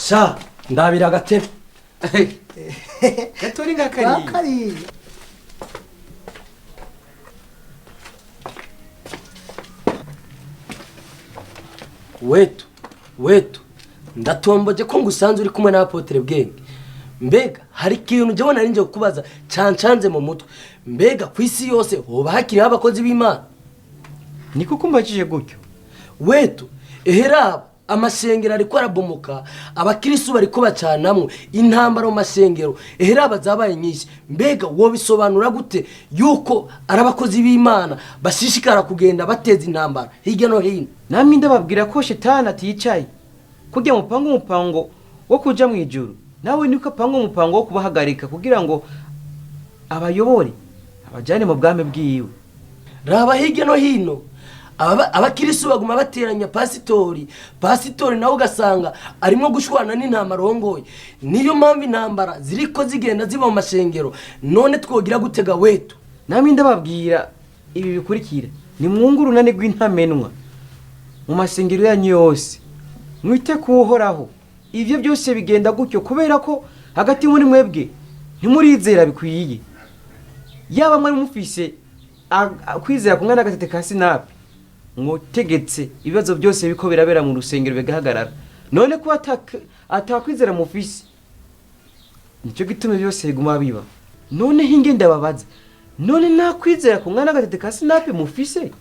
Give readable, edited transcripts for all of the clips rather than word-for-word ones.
Sha, ndabira agatebe. Gatori ngakariye. Kariya. Wetu, wetu, ndatomboje ko ngusanze uri kumwe na Apotre Bwenge. Mbega hari ikintu jewe nari nje kukubaza cancanze mu mutwe. Mbega ku isi yose hoba hakiriho abakozi b'Imana? Niko kumbajije gutyo? Wetu, eheraba amashengero ariko arabomoka, abakirisu bariko bacanamwo, intambara mu mashengero eheraba zabaye nyinshi. Mbega wobisobanura gute yuko ari abakozi b'Imana bashishikara kugenda bateza intambara hirya no hino? Namwe ndababwira ko shetani atiyicaye kugira mupange umupango wo kuja mu ijuru, nawe niko apanga umupango wo kubahagarika kugira ngo abayobore abajane mu bwami bwiwe. Raba hirya no hino abakirisu baguma bateranya pasitori, pasitori nawe ugasanga arimo gushwana n'intama arongoye. Niyo mpamvu intambara ziriko zigenda ziba mu mashengero. None twogira gutega wetu? Namwe ndababwira ibi bikurikira: nimwunge urunani rw'intamenwa mu masengero yanyu yose, mwite ku Uhoraho. Ivyo byose bigenda gutyo kubera ko hagati muri mwebwe ntimurizera bikwiye. Yaba mwari mufise kwizera kumwe n'agatete ka sinapi, mwotegetse ibibazo byose biko birabera mu rusengero bigahagarara. None ko atakwizera mufise, nicyo gituma byose biguma biba. None hinge ndababaza, none nta kwizera kumwe n'agatete ka sinapi mufise?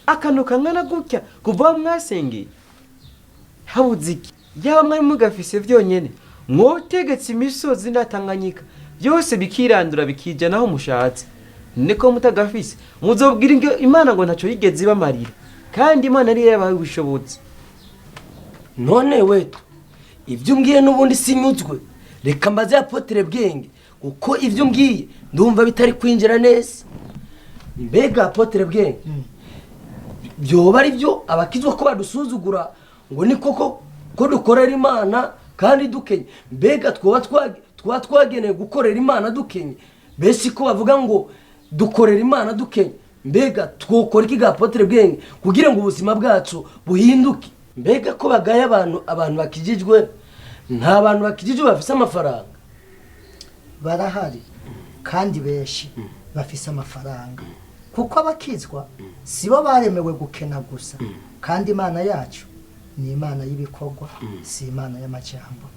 Akantu kangana gutya kuva aho mwasengeye habuze iki? Yaba mwari mugafise vyonyene, mwotegetse imisozi na Tanganyika byose bikirandura bikijana aho mushatse. Niko mutagafise, muzobwira Imana ngo ntaco yigeze ibamarira, kandi Imana ariyo yabahaye ubushobozi. None wetu, ibyo umbwiye n'ubundi sinyuzwe. Reka mbaze Apotre Bwenge, kuko ibyo umbwiye ndumva bitari kwinjira neza. Mbega Apotre Bwenge, byoba ari byo abakizwa ko badusuzugura ngo ni koko ko dukorera Imana kandi dukenye? Mbega twaba twagenewe gukorera Imana dukenye? Mbese ko bavuga ngo dukorera Imana dukenye, mbega twokora iki ga Apotre Bwenge kugira ngo ubuzima bwacu buhinduke? Mbega ko bagaye abantu bakijijwe, nta bantu bakijijwe bafise amafaranga? Barahari kandi benshi bafise amafaranga, kuko abakizwa sibo baremewe gukena gusa. Kandi Imana yacu ni Imana y'ibikorwa, si Imana y'amajambo.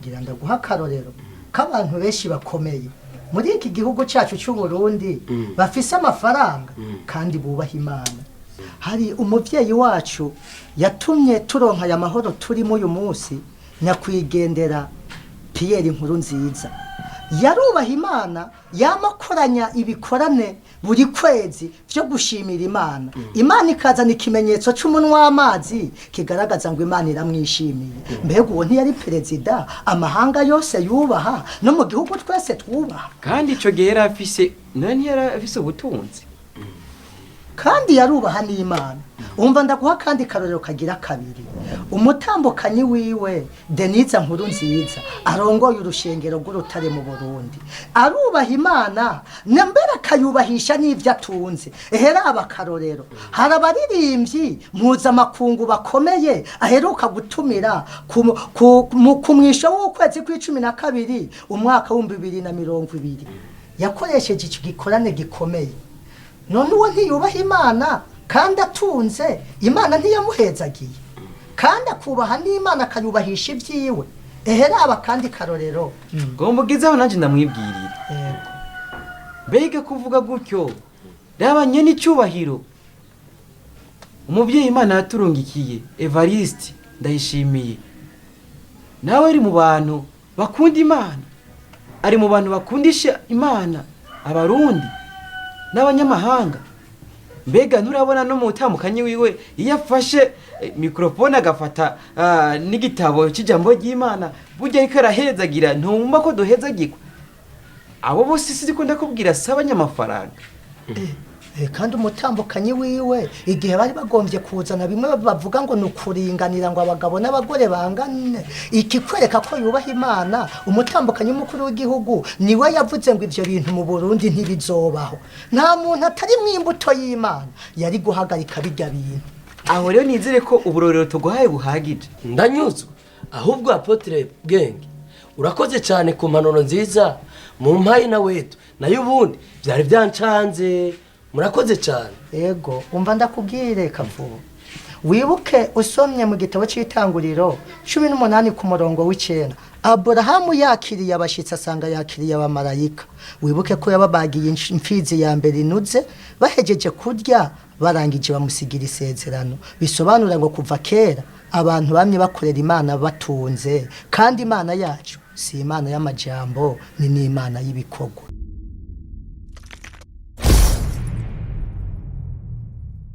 Ngira ndaguha akarorero k'abantu benshi bakomeye muri iki gihugu cyacu cy'u Burundi bafise amafaranga kandi bubaha Imana. Hari umuvyeyi wacu yatumye turonka aya mahoro turimo uyu munsi, nyakwigendera Pierre Nkurunziza. Yarubaha Imana, yamakoranya ibikorane buri kwezi byo gushimira Imana. Imana ikazana ikimenyetso cy'umunwa w'amazi kigaragaza ngo Imana iramwishimiye. Mbega uwo ntiyari perezida amahanga yose yubaha, no mu gihugu twese twubaha? Kandi ico gihe yari afise, none ntiyari afise ubutunzi? Kandi yarubaha n'Imana. Umva ndaguha kandi karorero kagira kabiri. Umutambukanyi wiwe Denise Nkurunziza arongoye urushengero rw'Urutare mu Burundi, arubaha Imana mbere akayubahisha n'ivyo atunze. Ehera abakarorero, hari abaririmbyi mpuzamakungu bakomeye aheruka gutumira ku mwisho w'ukwezi kw'icumi na kabiri umwaka w'2020. Yakoresheje iki gikorane gikomeye. None uwo ntiyubaha Imana kandi atunze? Imana ntiyamuhezagiye kandi akubaha n'Imana akayubahisha ibyiwe? Ehera aba kandi karorero. Ngo mugezeho nanjye ndamwibwirira. Yego. Mbega kuvuga gutyo, raba nyene icyubahiro umubyeyi Imana yaturungikiye Evariste Ndayishimiye, nawe ari mu bantu bakunda Imana, ari mu bantu bakundisha Imana abarundi n'abanyamahanga. Mbega nturabona no mu butambukanyi wiwe iyo afashe mikorofone agafata n'igitabo cy'ijambo ry'Imana, burya ariko arahezagira, ntumva ko duhezagirwa? Abo bose siko ndakubwira si abanyamafaranga. Kandi umutambukanyi wiwe igihe bari bagombye kuzana bimwe bavuga ngo ni ukuringanira ngo abagabo n'abagore bangane, ikikwereka ko yubaha Imana, umutambukanyi w'umukuru w'igihugu niwe yavuze ngo ivyo bintu mu Burundi ntibizobaho. Nta muntu atari mu imbuto y'Imana yari guhagarika bijya bintu. Aho rero nizere ko uburorero tuguhaye buhagije. Ndanyuzwe. Ahubwo apôtre Bwenge, urakoze cyane ku mpanuro nziza mu mpayi na wetu, nayo ubundi byari byancanze. Murakoze cyane. Ego, umva ndakubwire Kavubu, wibuke usomye mu gitabo cy'Itanguriro 18 ku murongo w'9, Aburahamu yakiriye abashyitsi asanga yakiriye abamarayika. Wibuke ko yababagiye imfizi ya mbere inuze. Bahejeje kurya barangije, bamusigira isezerano. Bisobanura ngo kuva kera abantu bamwe bakorera Imana batunze, kandi Imana yacu si Imana y'amajambo, ni n'Imana y'ibikorwa.